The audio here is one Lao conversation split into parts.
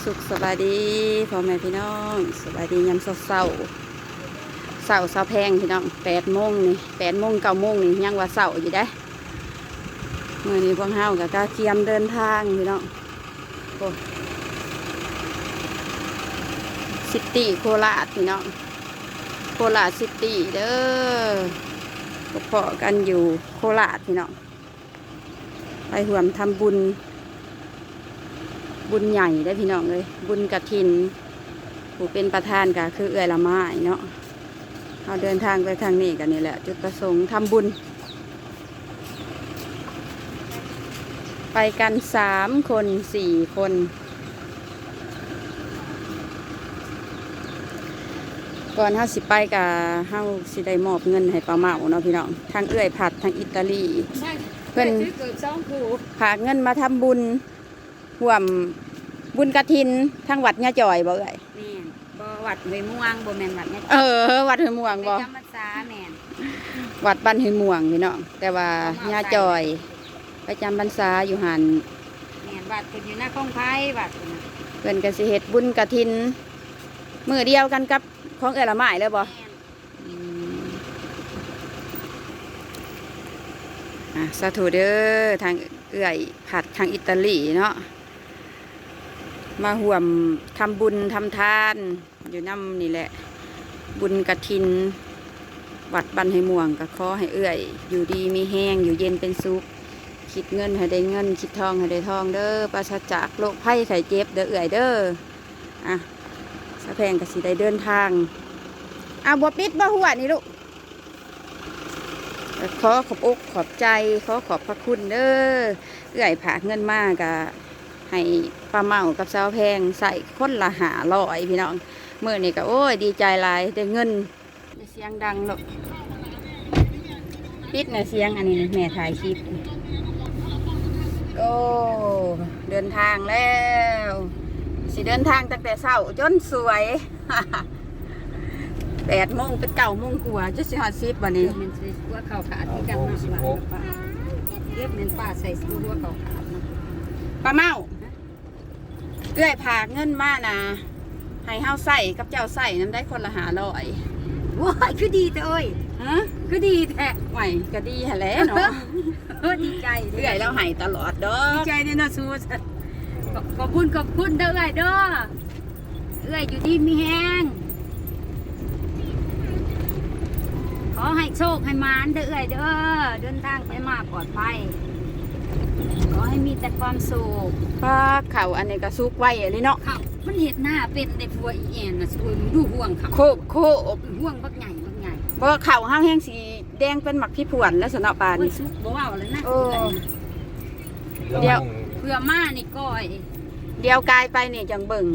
ສຸກສະບາຍດີພໍ່ແມ່ພີ່ນ້ອງ ສະບາຍດີຍາມເຊົ້າໆ ເຊົ້າສາວແພງພີ່ນ້ອງ ແປດໂມງນີ້ ແປດໂມງ ເກົ້າໂມງນີ້ ຍັງວ່າເຊົ້າຢູ່ເດ້. ມື້ນີ້ພວກເຮົາກໍກະກຽມເດີນທາງພີ່ນ້ອງ ໂອ້ ຊິຕີໂຄລາດພີ່ນ້ອງ ໂຄລາດຊິຕີເດີ ພົບພໍ້ກັນຢູ່ໂຄລາດພີ່ນ້ອງ. ໄປຮ່ວມທຳບຸນ ບຸນໃຫຍ່ເດ້ພີ່ນ້ອງເອີຍ ບຸນກະຖິນ ຜູ້ເປັນປະທານກໍຄືເອື້ອຍລະໄມ້ເນາະ. ເຮົາເດີນທາງໄປທາງນີ້ກໍນີ້ແຫຼະ ຈຸດປະສົງທຳບຸນ ໄປກັນສາມຄົນ ສີ່ຄົນ. ກ່ອນເຮົາຊິໄປກະ ເຮົາຊິໄດ້ມອບເງິນໃຫ້ປ້າເມົາເນາະພີ່ນ້ອງ ທັງເອື້ອຍພັດ ທັງອິດຕາລີ ເພິ່ນຝາກເງິນມາທຳບຸນຮ່ວມບຸນກະຖິນທາງວັດຍາຈ່ອຍບໍ່ເອື້ອຍ? ແມ່ນ ບໍ່ ວັດຫ້ວຍມ່ວງ ບໍ່ແມ່ນວັດຍາ ເອີ ວັດຫ້ວຍມ່ວງບໍ່? ປະຈຳພັນສາ ແມ່ນ ວັດບ້ານຫ້ວຍມ່ວງພີ່ນ້ອງ ແຕ່ວ່າຍາຈ່ອຍປະຈຳພັນສາຢູ່ຫັ້ນ. ແມ່ນ ວັດເພິ່ນຢູ່ນາຄອງໄພ ວັດເພິ່ນນະ ເພິ່ນກໍຊິເຮັດບຸນກະຖິນມື້ດຽວກັນກັບຂອງເອື້ອຍລະໄມ້ເລີຍບໍ່? ແມ່ນ ອືມ ອ່າ ສາທຸເດີ ທາງເອື້ອຍພັດ ທາງອິດຕາລີເນາະ ມາຮ່ວມທຳບຸນທຳທານ ຢູ່ນຳນີ້ແຫຼະ ບຸນກະຖິນວັດບ້ານຫ້ວຍມ່ວງ ກໍຂໍໃຫ້ເອື້ອຍຢູ່ດີມີແຮງ ຢູ່ເຢັນເປັນສຸກ ຄິດເງິນໃຫ້ໄດ້ເງິນ ຄິດທອງໃຫ້ໄດ້ທອງເດີ ປາສະຈາກໂລກໄພໄຂ້ເຈັບເດີເອື້ອຍເດີ. ອ່ະ ສາວແພງກໍຊິໄດ້ເດີນທາງ ອ້າວ ບໍ່ປິດບໍ່ຮົ້ວນີ້ລູກ? ກໍຂໍຂອບອົກຂອບໃຈ ຂໍຂອບພະຄຸນເດີ ເອື້ອຍຝາກເງິນມາ ກະໃຫ້ປ້າເມົາກັບສາວແພງໃຊ້ຄົນລະຫ້າຮ້ອຍພີ່ນ້ອງ. ມື້ນີ້ກໍ ໂອ້ຍ ດີໃຈຫຼາຍ ໄດ້ເງິນ. ຢ່າສຽງດັງລູກ ປິດແນ່ສຽງ ອັນນີ້ແມ່ຖ່າຍຄລິບ. ໂອ້ ເດີນທາງແລ້ວ ຊິເດີນທາງຕັ້ງແຕ່ເຊົ້າຈົນສວຍ. ແປດໂມງເປັນເກົ້າໂມງກວ່າ ຈະຊິຮອດສິບບາດນີ້. ເກືອບແມ່ນໃສ່ຫົວເຂົ້າຂາດຄືກັນເນາະ ເກືອບແມ່ນປ້າໃສ່ຫົວເຂົ້າຂາດເນາະ. ປ້າເມົາ ເອື້ອຍຝາກເງິນມານະ ໃຫ້ເຮົາໃຊ້ກັບເຈົ້າໃຊ້ນຳໄດ້ຄົນລະຫ້າຮ້ອຍ. ໂອ້ຍ ຄືດີແທ້ເອີຍ ຮະ ຄືດີແທ້. ຫວຍ ກະດີຫັ້ນແຫຼະເນາະ. ໂອ້ ດີໃຈເດ້ ເອື້ອຍລາວໃຫ້ຕະຫຼອດດອກ. ດີໃຈເດ້ເນາະສູ ຂອບ ຂອບຄຸນ ຂອບຄຸນເດີເອື້ອຍເດີ. ເອື້ອຍຢູ່ດີມີແຮງ ຂໍໃຫ້ໂຊກໃຫ້ໝານເດີເອື້ອຍເດີ ເດີນທາງໄປມາປອດໄພ ຂໍໃຫ້ມີແຕ່ຄວາມສຸກ. ປາ ເຂົ້າອັນນີ້ກໍສຸກໄວອີ່ຫຼີເນາະ. ເຂົ້າມັນເຮັດນາເປັນໄດ້ ຜົວອີແອນນະ ສວຍ ມຶງດູຮວງເຂົ້າ ໂຄບໂຄບ ຮວງບັກໃຫຍ່ບັກໃຫຍ່. ບໍ່ ເຂົ້າເຮົາແຮງຊິ ແດງເປັນໝາກພິພວນແລ້ວຊັ້ນເນາະ ປານນີ້. ໂອ້ຍ ສຸກບໍ່ເວົ້າແລ້ວນະ. ໂອ້ ດຽວ ເພື່ອມານີ້ກ້ອຍ ດຽວກາຍໄປນີ້ຈັ່ງເບິ່ງ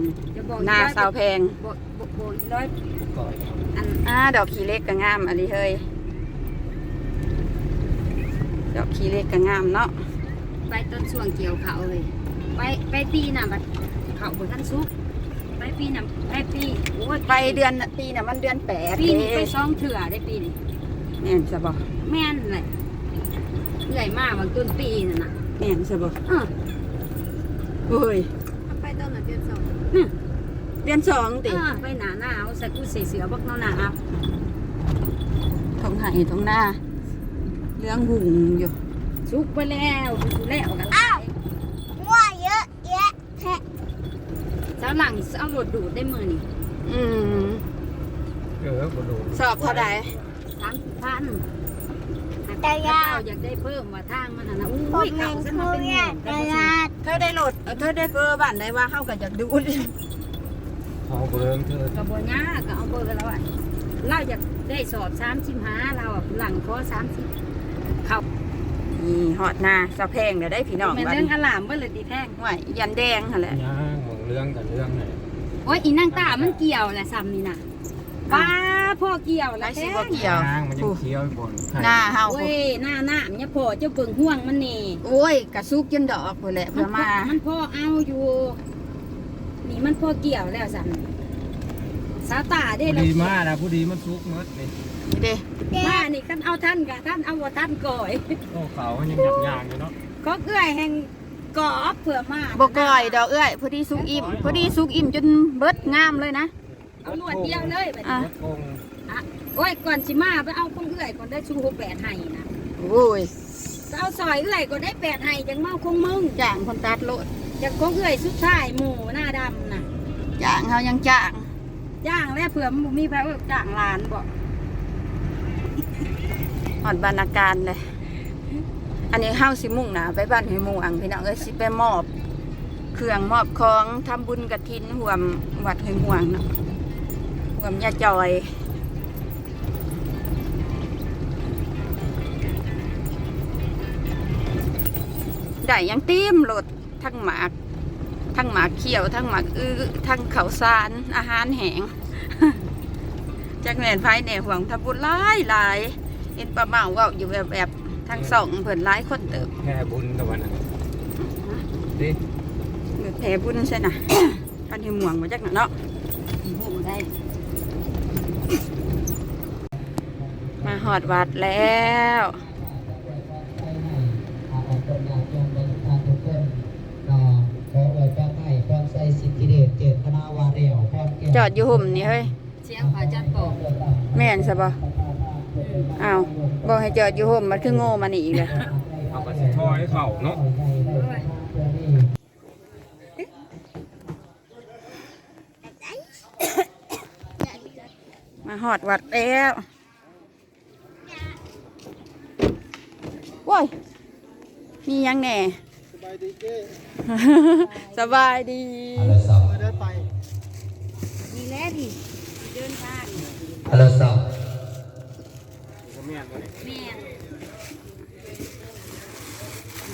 ນາສາວແພງ. ບໍ່ ບໍ່ ບໍ່ອີກຮ້ອຍ ກ້ອຍ ອັນ ອ່າ ດອກຂີ້ເຫຼັກກໍງາມອີ່ຫຼີເຮີ້ຍ ດອກຂີ້ເຫຼັກກໍງາມເນາະ. ໄປຕອນຊ່ວງກ່ຽວເຂົ້າເຮີ້ຍ ໄປ ໄປປີໜ້າບັດເຂົ້າບໍ່ທັນສຸກ. ໄປປີນຳ ໄປປີ ໂອ້ຍ ໄປເດືອນ ປີນຳມັນເດືອນແປດ ປີນີ້ເດ້ ໄປສອງເທື່ອເດ້ປີນີ້. ແມ່ນຊະບໍ່? ແມ່ນແຫຼະ ເອື້ອຍມາຫວ່າງຕົ້ນປີນັ້ນນະ. ແມ່ນຊະບໍ່? ເອີ ໂອ້ຍ ໄປຕອນນັ້ນເດືອນສອງ ອື ເດືອນສອງຕິ? ເອີ ໄປໜ້າໜາວ ໃສ່ກູໃສ່ເສື້ອບັກໜາວ. ທົ່ງໄຮ່ທົ່ງນາເຫຼືອງຮຸ່ງຢູ່ ສຸກໄປແລ້ວ ສຸກແລ້ວກັນ. ອ້າວ ງົວເຍອະແຍະ ແທະ ເຈົ້າຫຼັງເອົາລົດດູດໄດ້ມື້ນີ້. ອືມ ເອີ ບໍ່ດູດ. ສອບເທົ່າໃດ? ສາມສິບພັນ ແຕ່ຢາກ ເຂົາເຈົ້າຢາກໄດ້ເພີ່ມວ່າທາງມັນຫັ້ນນະ. ໂອ້ຍ ເຂົາຊັ້ນມາເປັນໝູ່ ເຈົ້າໄດ້ລົດ ເຈົ້າໄດ້ເຟີ້ບ້ານໃດວ່າເຮົາກໍຢາກດູດ. ເອົາເບີເທີ ກໍບໍ່ຍາກ ກໍເອົາເບີລາວໄວ້ ລາວຢາກໄດ້ສອບສາມສິບຫ້າ ລາວຫຼັງຂໍສາມສິບ ເຂົ້າ. ນີ້ຮອດນາສາວແພງແລ້ວເດ້ພີ່ນ້ອງ. ແມ່ນເລື່ອງອາລາມເບິດເລີຍຕິແພງ. ຫ້ວຍ ຢັນແດງຫັ້ນແຫຼະ ຍັງໝ່ອງເລື່ອງກັນເລື່ອງແຫຼະ. ໂອ້ຍ ອີນາງຕາມັນກ່ຽວແຫຼະ ຊ່ຳນີ້ນະ. ປ້າ ພໍ່ກ່ຽວລະ ໃຜຊິບໍ່ກ່ຽວ ນາງມັນຍັງຂຽວຢູ່ບໍ່ ນາເຮົາ. ໂອ້ຍ ນານ້ຳ ຍາພໍ່ເຈົ້າເບິ່ງຫ່ວງມັນນີ້. ໂອ້ຍ ກະສຸກຈົນດອກພຸ້ນແຫຼະ ເພື່ອມາ ມັນພໍເອົາຢູ່. ນີ້ມັນພໍກ່ຽວແລ້ວຊັ້ນ ສາວຕາເດ້ ພໍດີມາລະ ພໍດີມັນສຸກໝົດນີ້ ນີ້ເດ້ ມານີ້ຄັນເອົາທັນກະທັນ ເອົາບໍ່ທັນກ່ອຍ. ໂອ້ ເຂົາຍັງຍາກໆຢູ່ເນາະ ຂອງເອື້ອຍແຮ່ງ ກອບເພື່ອມາ ບໍ່ກ່ອຍດອກເອື້ອຍ ພໍດີສຸກອີ່ມ ພໍດີສຸກອີ່ມຈົນເບິດງາມເລີຍນະ. ເອົາລວດດຽວເລີຍບັດນີ້ ອ່ະ ໂອ້ຍ ກ່ອນຊິມາໄປເອົາຂອງເອື້ອຍກ່ອນໄດ້ ຊຸມຫົກແປດໄຮ່ນະ. ໂອ້ຍ ເອົາຊ່ອຍເອື້ອຍກ່ອນໄດ້ແປດໄຮ່ ຈັ່ງມາເອົາຂອງມຶງ. ຈ້າງເພິ່ນຕັດໂລດ ຈັ່ງຂອງເອື້ອຍສຸດທ້າຍໝູ່ໜ້າດຳນະ. ຈ້າງ ເຮົາຍັງຈ້າງ ຈ້າງແລ້ວ ເພື່ອມັນບໍ່ມີໃຜ ເອີ້ນຈ້າງຫຼານບໍ. ຮອດບ້ານນາການເດ້. ອັນນີ້ເຮົາຊິມຸ່ງໜ້າໄປບ້ານຫ້ວຍມ່ວງພີ່ນ້ອງເອີຍ ຊິໄປມອບເຄື່ອງມອບຂອງ ທຳບຸນກະຖິນຮ່ວມວັດຫ້ວຍມ່ວງເນາະ ຮ່ວມຍາຈອຍ. ໄດ້ຫຍັງເຕັມລົດ ທັງໝາກ ທັງໝາກຂຽວ ທັງໝາກອຶ ທັງເຂົ້າສານ ອາຫານແຫ້ງ. ຈັກແມ່ນໃຜແດ່ ຮ່ວມທຳບຸນຫຼາຍໆ. ເຫັນປ້າເມົາເວົ້າຢູ່ແວບໆ ທາງຊ່ອງເພິ່ນຫຼາຍຄົນເຕີບ. ແຜ່ບຸນກັບອັນນັ້ນຕິ ແຜ່ບຸນໃສ່ນະ ຄັນເຮັດມ່ວງບໍ່ຈັກນະເນາະ. ມາຮອດວັດແລ້ວ. ຈອດຢູ່ຮົ່ມນີ້ເຮີ້ຍ. ສຽງພະອາຈານປອບ ແມ່ນຊະບໍ່? ອ້າວ ບອກໃຫ້ຈອດຢູ່ຮົ່ມ ມັນຄືໂງ່ມານີ້ອີກແລ້ວ. ເຮົາກໍຊິຖອຍເຂົ້າເນາະ. ມາຮອດວັດແລ້ວ. ໂອ້ຍ ມີຫຍັງແດ່? ສະບາຍດີເຈ້. ສະບາຍດີ. ເດີນໄປ ນີ້ແຫຼະນີ້ ເດີນທາງ. ແມ່ນ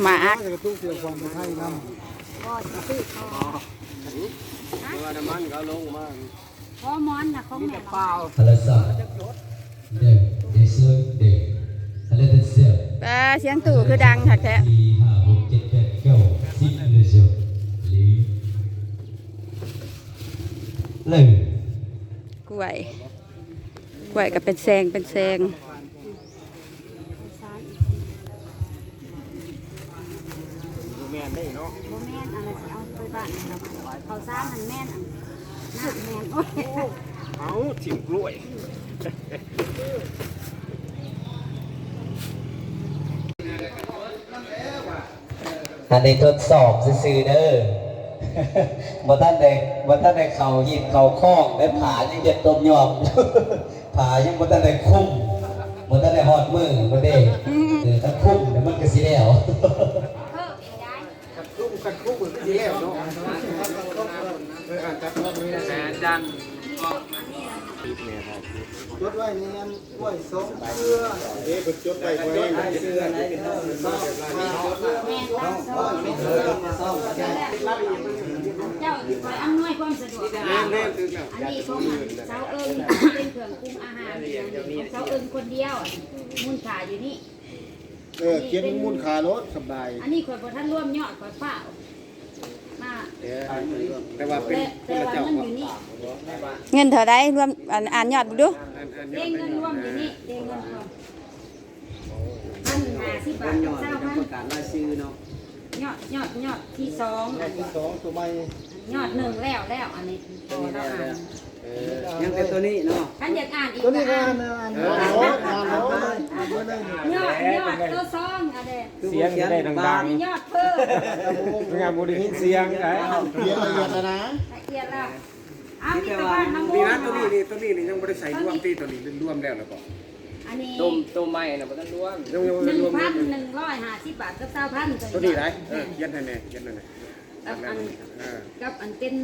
ໝາກ ກະຕຸກເສືອຄວາມໄທນຳ. ບໍ່ ຊິຊື້ ເພາະວ່ານ້ຳມັນກໍເອົາລົງມາ. ພໍມອນນະຂອງແມ່ເຮົາ. ປາ ສຽງຕູ້ຄືດັງຄັກແທ້. ກ້ວຍ ກ້ວຍກໍເປັນແຊງ ເປັນແຊງ. ບໍ່ແມ່ນເດ້ເນາະ. ບໍ່ແມ່ນ ອັນນັ້ນຊິເອົາໄປບ້ານ ເຂົ້າສານຫັ້ນແມ່ນ ອັນນັ້ນແມ່ນ. ໂອ້ຍ ເອົາຖິ້ມກ້ວຍ. ອັນນີ້ທົດສອບຊື່ໆເດີ ບໍ່ທັນໄດ້ ບໍ່ທັນໄດ້ເຂົ້າຮີດເຂົ້າຄອງເດ້ ຜ້າຍັງເຮັດຕົບຍ່ອມ ຜ້າຍັງບໍ່ທັນໄດ້ຄຸມ ບໍ່ທັນໄດ້ຮອດມື້ພຸ້ນເດ້. ເອີ ຄັນຄຸມແລ້ວມັນກໍຊິແລ້ວ. ຄັນຄຸມ ຄັນຄຸມກໍຊິແລ້ວເນາະ. ເອີ ອ່ານຕັດອອກນີ້ ອາຈານ ຈົດໄວ້ນີ້ ອັນ ກ້ວຍສອງເຄືອ ເດ້ ເພິ່ນຈົດໄວ້ ເຈົ້າ ຂ້ອຍອຳນວຍຄວາມສະດວກ. ແມ່ນໆ ຖືກແລ້ວ. ອັນນີ້ຂອງເຮົາເອີ້ນ ເປັນເຄື່ອງປຸງອາຫານ ຂອງເຮົາເອີ້ນຄົນດຽວ ມູນຄ່າຢູ່ນີ້. ເອີ ຂຽນມູນຄ່າໂລດ ສະບາຍ. ອັນນີ້ຂ້ອຍບໍ່ທັນລວມຍອດ ຂ້ອຍຟ້າວມາ. ເອີ ແຕ່ວ່າເປັນ ແຕ່ ແຕ່ວ່າມັນຢູ່ນີ້. ເງິນເທົ່າໃດ? ລວມ ອ່ານ ອ່ານຍອດເບິ່ງດູ. ເດ້ ເງິນລວມຢູ່ນີ້ ເດ້ ເງິນລວມ ພັນຫ້າສິບບາດ ຊາວພັນ ປະກາດລາຍຊື່ເນາະ. ຍອດ ຍອດ ຍອດທີສອງ ຍອດທີສອງ ຕົວໃໝ່. ຍອດໜຶ່ງແລ້ວ ແລ້ວ ອັນນີ້ພໍແລ້ວ ອ່ານ. ເອີ ຍັງແຕ່ຕົວນີ້ເນາະ. ຄັນຢາກອ່ານອີກ ຕົວນີ້ກໍອ່ານ ອ່ານ ອ່ານ ອ່ານ ອ່ານ ອ່ານ ຍອດ ຍອດຕົວສອງ ອັນເດ້ ສຽງໄດ້ດັງໆ ຍອດເພີ່ມ. ງາມ ບໍ່ໄດ້ຍິນສຽງໄດ໋. ລຽນລະອຽດແລ້ວນະ ລະອຽດແລ້ວ. ອ້າວ ມີແຕ່ບ້ານນະໂມ ນີ້ນະ ຕົວນີ້ນີ້ ຕົວນີ້ນີ້ຍັງບໍ່ໄດ້ໃສ່ລວມຕິ ຕົວນີ້ລວມແລ້ວ ແລ້ວບໍ່? ອັນນີ້ ຕົວ ຕົວໃໝ່ນະບໍ່ທັນລວມ. ຍັງ ຍັງບໍ່ທັນລວມ ໜຶ່ງພັນໜຶ່ງຮ້ອຍຫ້າສິບບາດກັບຊາວພັນ ຕົວນີ້ໄດ໋. ເອີ ຂຽນໃຫ້ແນ່ ຂຽນໃຫ້ແນ່. ກັບອັນ ເອີ ກັບອັນເປັນ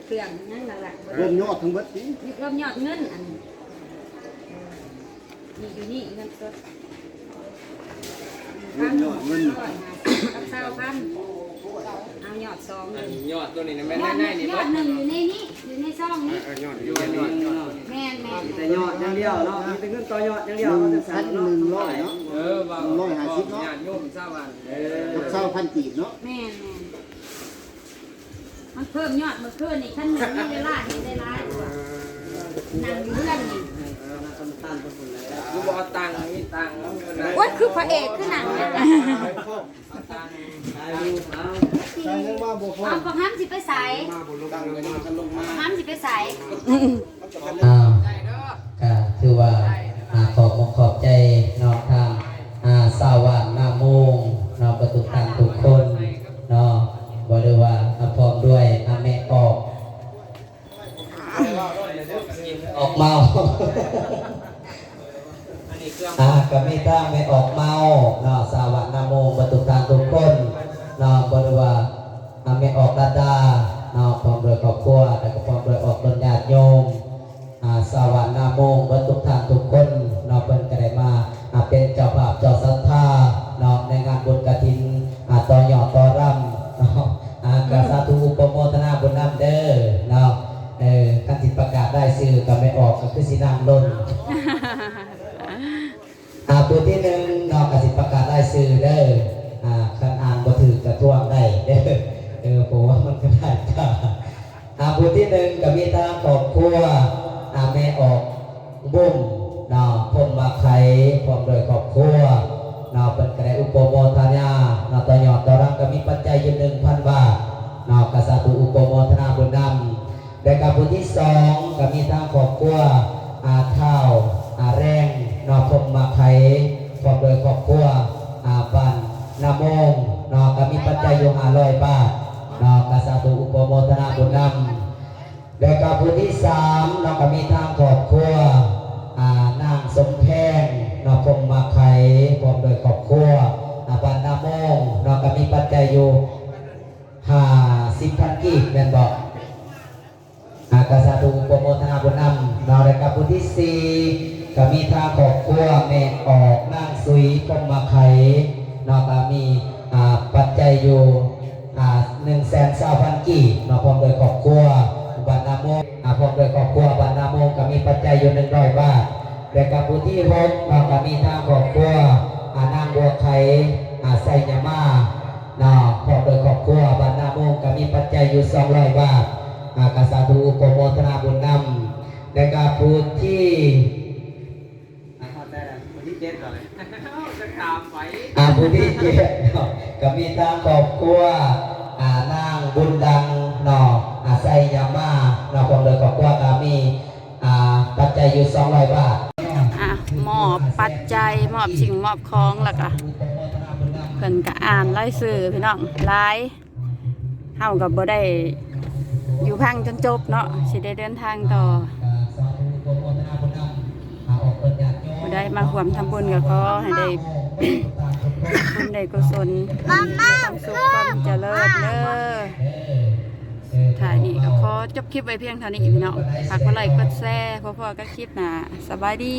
ເຄື່ອງຫຍັງນັ້ນລະ ລວມຍອດທັງເບິດຕິ ລວມຍອດເງິນ ອັນນີ້ຢູ່ນີ້ເງິນສົດ ລວມຍອດເງິນ ຮ້ອຍຫ້າສິບກັບຊາວພັນ ເອົາຍອດສອງ ອັນຍອດຕົວນີ້ນະແມ່ນໃນນີ້ ຍອດໜຶ່ງຢູ່ໃນນີ້ ຢູ່ໃນຊອງນີ້. ເອີ ຍອດຢູ່ໃນນີ້ ແມ່ນໆ ມີແຕ່ຍອດຢ່າງດຽວເນາະ ມີແຕ່ເງິນຕໍ່ຍອດຢ່າງດຽວ ວ່າຊັ້ນເນາະ. ໜຶ່ງພັນໜຶ່ງຮ້ອຍເນາະ ເອີ ວ່າຮ້ອຍຫ້າສິບເນາະ ຍາດໂຍມຊາວບ້ານ ເອີ ກັບຊາວພັນກີບເນາະ. ແມ່ນໆ ມັນເພີ່ມຍອດມື້ຄືນນີ້ ຄັນມີເວລາເຮັດໄດ້ຫຼາຍກວ່າ ນັ່ງຢູ່ເຮືອນນີ້. ຄືບໍ່ເອົາຕັງ ມີຕັງ ໂອ້ຍ ຄືພະເອກ ຄືໜັງ ເອົາຕັງ ຕາຍຢູ່ ເອົາ ເອົາ ບັກຫຳຊິໄປໃສ? ບັກຫຳຊິໄປໃສ? ອ້າວ ກະຖືວ່າ ອາ ຂອບອົກຂອບໃຈເນາະ ທາງ ອາ ຊາວບ້ານນາໂມງເນາະ ເບິດທຸກທ່ານທຸກຄົນເນາະ ບໍ່ໄດ້ວ່າ ອາ ພ້ອມດ້ວຍ ອາ ແມ່ອອກ ອອກເມົາ ອ່າ ກໍມີທັງແມ່ອອກເມົາເນາະ ສາວະນາໂມງ ເບິດທຸກທ່ານທຸກຄົນເນາະ ບໍ່ໄດ້ວ່າ ອ່າ ແມ່ອອກລາດາເນາະ ພ້ອມດ້ວຍຄອບຄົວ ແລ້ວກໍພ້ອມດ້ວຍອອກຕົນຍາດໂຍມ ອ່າ ສາວະນາໂມງ ເບິດທຸກທ່ານທຸກຄົນເນາະ ເພິ່ນກໍໄດ້ມາ ອ່າ ເປັນເຈົ້າພາບເຈົ້າສັດທາເນາະ ໃນງານບຸນກະຖິນ ອ່າ ຕໍ່ຍອດຕໍ່ລຳເນາະ ອ່າ ກໍສາທຸ ອືມ ອຸປະໂມທະນາບຸນນຳເດີເນາະ ເອີ ຄັນຊິປະກາດລາຍຊື່ກໍແມ່ອອກກໍຄືຊິນຳດົນ ອ່າ ຜູ້ທີໜຶ່ງເນາະ ກໍຊິປະກາດລາຍຊື່ເດີ ອ່າ ຄັນອ່ານບໍ່ຖືກກໍທວງໄດ້ເດີ ເອີ ເພາະວ່າມັນກໍຫຼາຍຕາ ອ່າ ຜູ້ທີໜຶ່ງກໍມີທາງຄອບຄົວ ອ່າ ແມ່ອອກບຸ້ມເນາະ ພົມມະໄຄ ພ້ອມດ້ວຍຄອບຄົວເນາະ ເພິ່ນກໍໄດ້ອຸປະໂມທະນາເນາະ ຕໍ່ຍອດຕໍ່ລຳກໍມີປັດໄຈຢູ່ໜຶ່ງພັນບາດເນາະ ກໍສາທຸ ອຸປະໂມທະນາບຸນນຳ ແລະກະຜູ້ທີສອງກະມີທາງຄອບຄົວ ອາ ທ້າວ ອາ ແຣງເນາະ ພົມມະໄຄ ພ້ອມດ້ວຍຄອບຄົວ ອາ ບ້ານນາໂມງເນາະ ກະມີປັດໄຈຢູ່ຫ້າຮ້ອຍບາດເນາະ ກະສາທຸ ອຸປະໂມທະນາບຸນນຳ ແລະກະຜູ້ທີສາມເນາະ ກະມີທາງຄອບຄົວ ອາ ນາງສົມແພງເນາະ ພົມມະໄຄ ພ້ອມດ້ວຍຄອບຄົວ ອາ ບ້ານນາໂມງເນາະ ກະມີປັດໄຈຢູ່ ຫ້າສິບພັນກີບແມ່ນບໍ່? ອາ ກະສາທຸ ອຸປະໂມທະນາບຸນນຳເນາະ ແລະກະຜູ້ທີສີ່ກະມີທາງຄອບຄົວແມ່ອອກນາງສຸຍ ພົມມະໄຄເນາະ ກະມີ ອາ ປັດໄຈຢູ່ ອາ ໜຶ່ງແສນຊາວພັນກີບເນາະ ພ້ອມດ້ວຍຄອບຄົວບ້ານນາໂມງ ອາ ພ້ອມດ້ວຍຄອບຄົວບ້ານນາໂມງ ກະມີປັດໄຈຢູ່ໜຶ່ງຮ້ອຍບາດ ແລະກະຜູ້ທີຫົກເນາະ ກະມີທາງຄອບຄົວ ອາ ນາງບົວໄຄ ອາ ໄຊຍະມາ ເນາະ ພ້ອມດ້ວຍຄອບຄົວບ້ານນາໂມງ ກະມີປັດໄຈຢູ່ສອງຮ້ອຍບາດ ອາ ກະສາທຸ ອຸປະໂມທະນາບຸນນຳ ແລະກະຜູ້ທີ ອາ ຜູ້ທີເຈັດເນາະ ກະມີທາງຄອບຄົວ ອາ ນາງບຸນດັງເນາະ ອາ ໄຊຍະມາເນາະ ພ້ອມດ້ວຍຄອບຄົວ ກະມີ ອາ ປັດໄຈຢູ່ສອງຮ້ອຍບາດ ອາ ມອບປັດໄຈ ມອບສິ່ງມອບຂອງ ແລ້ວກະເພິ່ນກະອ່ານລາຍຊື່ພີ່ນ້ອງ ຫຼາຍ ເຮົາກະບໍ່ໄດ້ຢູ່ຟັງຈົນຈົບເນາະ ຊິໄດ້ເດີນທາງຕໍ່ ຜູ້ໃດມາຮ່ວມທຳບຸນກະຂໍໃຫ້ໄດ້ບຸນໄດ້ກຸສົນ ມີແຕ່ຄວາມສຸກຄວາມຈະເລີນເດີ. ທ້າຍນີ້ກໍຂໍຈົບຄລິບໄວ້ພຽງເທົ່ານີ້ພີ່ນ້ອງ ຝາກກົດໄລກົດແຊ ພໍ້ກັນຄລິບໜ້າ ສະບາຍດີ.